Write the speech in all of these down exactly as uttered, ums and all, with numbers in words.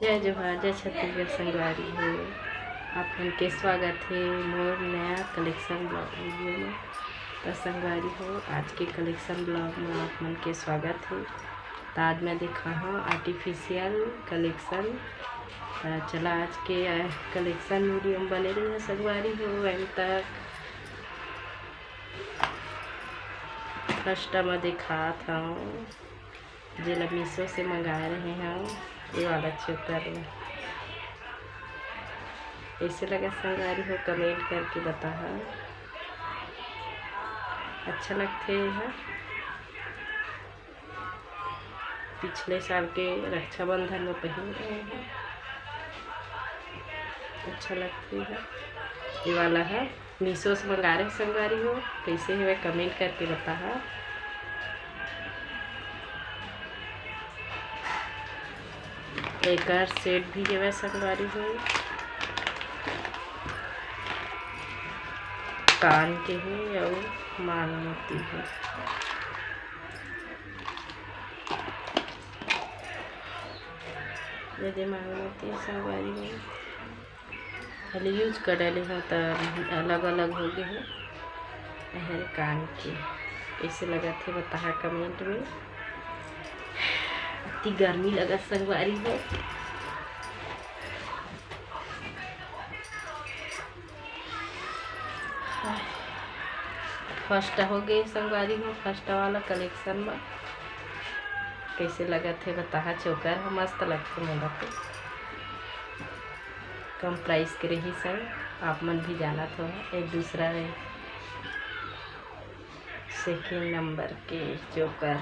जय जोहार, जय छत्तीसगढ़ संगवारी हो। आप मन के स्वागत हे मोर नया collection vlog video में। तो संगवारी हो, आज के collection vlog में आप मन के स्वागत हे। तो आज मैं दिखाहूँ artificial collection। तो चला आज के, अ, collection video में बने रहिहा संगवारी हो end तक। First में दिखात हूँ जेला Meesho से मंगाए रहे हव, ये वाला choker ला। कइसे लगा संगवारी हो, comment करके बताहा। अच्छा लगथे ये ह। पिछले साल के रक्षाबंधन में पहिन रहे हव, अच्छा लगथे ये ह। ये वाला ह। Meesho से मंगा रहे संगवारी हो, कइसे हवय comment करके बताहा। एकर set भी हवय संगवारी हो, कान के हे अउ मांग मोती हे। ये दे मांग मोती संगवारी हो। पहले use कर डाले हव, त अलग-अलग हो गे हे। एहर कान के कइसे लगत हे, बताहा comment में। अति गर्मी लगत संगवारी हो। First हो गे संगवारी हो, first वाला collection में। कइसे लगत हे, बताहा। Choker ह मस्त लगथे मोला तो। कम price के रहिस हे, आप मन भी जानत हो। ये दूसरा हे, second number के choker,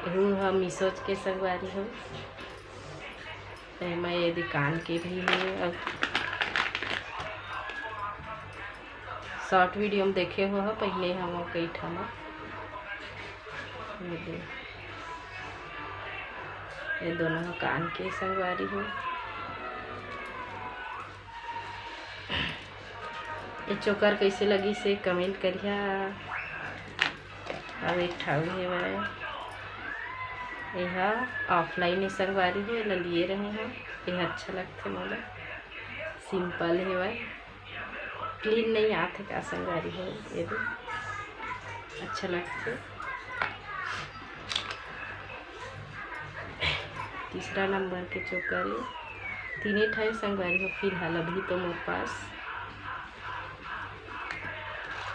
एहू ह Meesho के संगवारी हो। एमा ये दे कान के भी हे, अउ short video में देखे हो ह, पहिने हम कई ठा म। ये दे, ये दोनों ह कान के संगवारी हो। ये choker कइसे लगिस हे, comment करिहा। अउ एक ठा अउ हेवय, एहा offline ए संगवारी हो, एला लिए रहे हव। एहा अच्छा लगथे मोला, simple हेवय। Clean नइ आथे का संगवारी हो, ये दे अच्छा लगथे। तीसरा number के choker ए, तीने ठा ए संगवारी हो फिलहाल अभी तो मोर पास।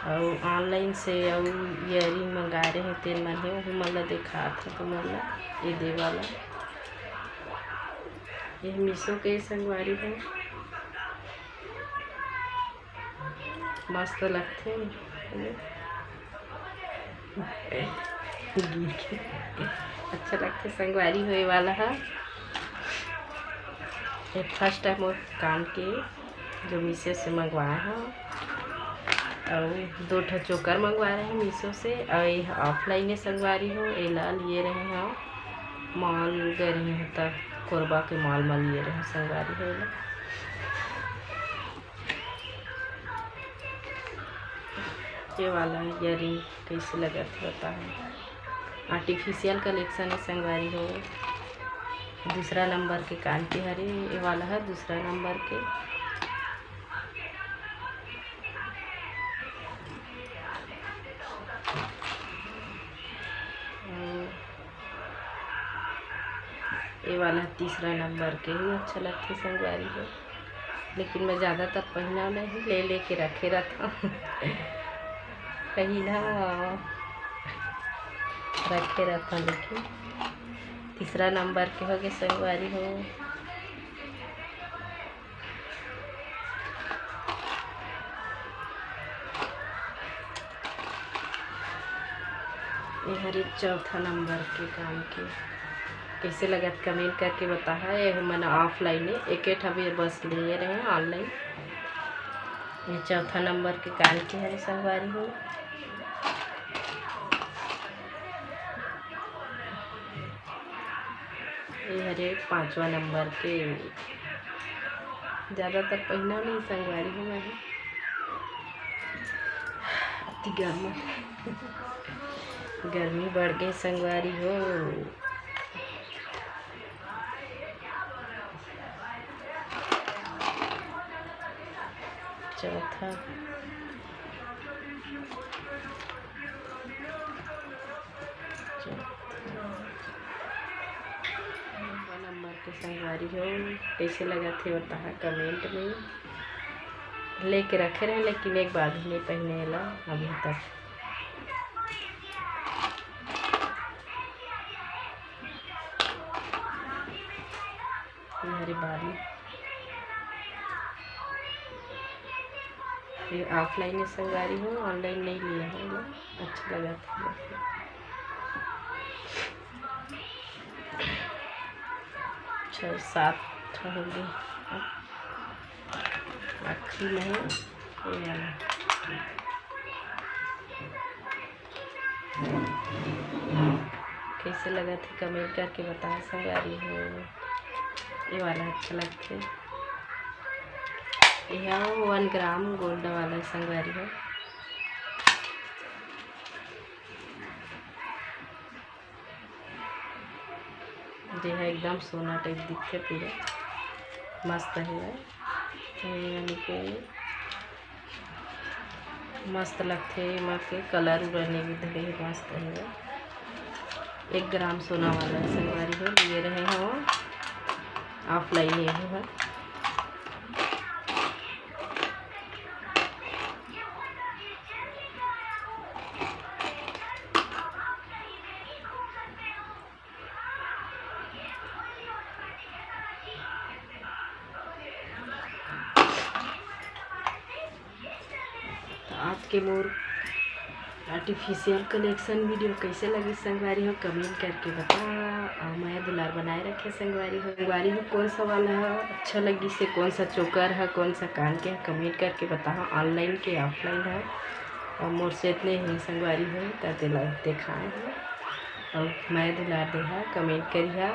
अउ online से अउ earring मंगाए रहे तेन मन हे, ओहू मन ला देखात हव तुमन ला। ये दे वाला, ये Meesho के संगवारी हो। मस्त लगथे। अच्छा लगथे संगवारी हो ये वाला ह। ये first time मोर कान के जो Meesho से मंगवाए हव। अउ दो ठो choker मंगवाए रहे Meesho से, अउ ये offline ए संगवारी हो, एला लिए रहे हव mall गए रहे हव त कोरबा के mall म लिए रहे संगवारी हो एला। ये वाला earring कइसे लगत हे बताहा। Artificial collection ए संगवारी हो। दूसरा number के कान के हरे, ये वाला ह दूसरा number के। अउ ये वाला तीसरा number के ही अच्छा लगथे संगवारी हो, लेकिन मैं ज़्यादातर पहिना नहीं, ले लेके रखे रहथव। पहिना रखे रहथव, लेकिन तीसरा number के हो गे संगवारी हो। ये हरे चौथा number के कान के। कइसे लगत comment करके बताहा। ये मन offline ए, एके ठा बेर बस लिए रहे online। ये चौथा number के कान के हरे संगवारी हो। ये हरे पांचवा number के। ज़्यादातर पहिना नहीं संगवारी हो मैं। अति गर्म, गर्मी बढ़ गई संगवारी हो। चौथा, चौथा नंबर के संगवारी हो, कइसे लगत हे बताहा comment में। लेके रखे रहे, लेकिन एक बार भी नहीं पहने ला अभी तक। ये हरे बाली, ये offline हे संगवारी हो, online नहीं लिया है, ये अच्छा लगा था। छः सात ठो हो गए, आखिरी में ये वाला। कइसे लगत हे comment करके बताहा संगवारी हो। ये वाला अच्छा लगथे, ये one gram gold वाला संगवारी हो। जे ह एकदम सोना type दिखथे पूरा, मस्त हे। ये यानी के मस्त लगथे, एमा के colour उलर नइ धरे हे, मस्त हे। एक gram सोना वाला संगवारी हो, लिए रहे हो offline ये ह। आज के मोर artificial collection video कइसे लगिस संगवारी हो, comment करके बता। अउ मया दुलार बनाए रखे संगवारी हो। संगवारी हो, कौन सा वाला ह अच्छा लगिस हे, कौन सा choker ह, कौन सा कान के ह, comment करके बताहा। Online के offline ह, अउ मोर से इतने ही संगवारी हो, त तेला देखाए हो। अउ मया दुलार देहा, comment करिहा।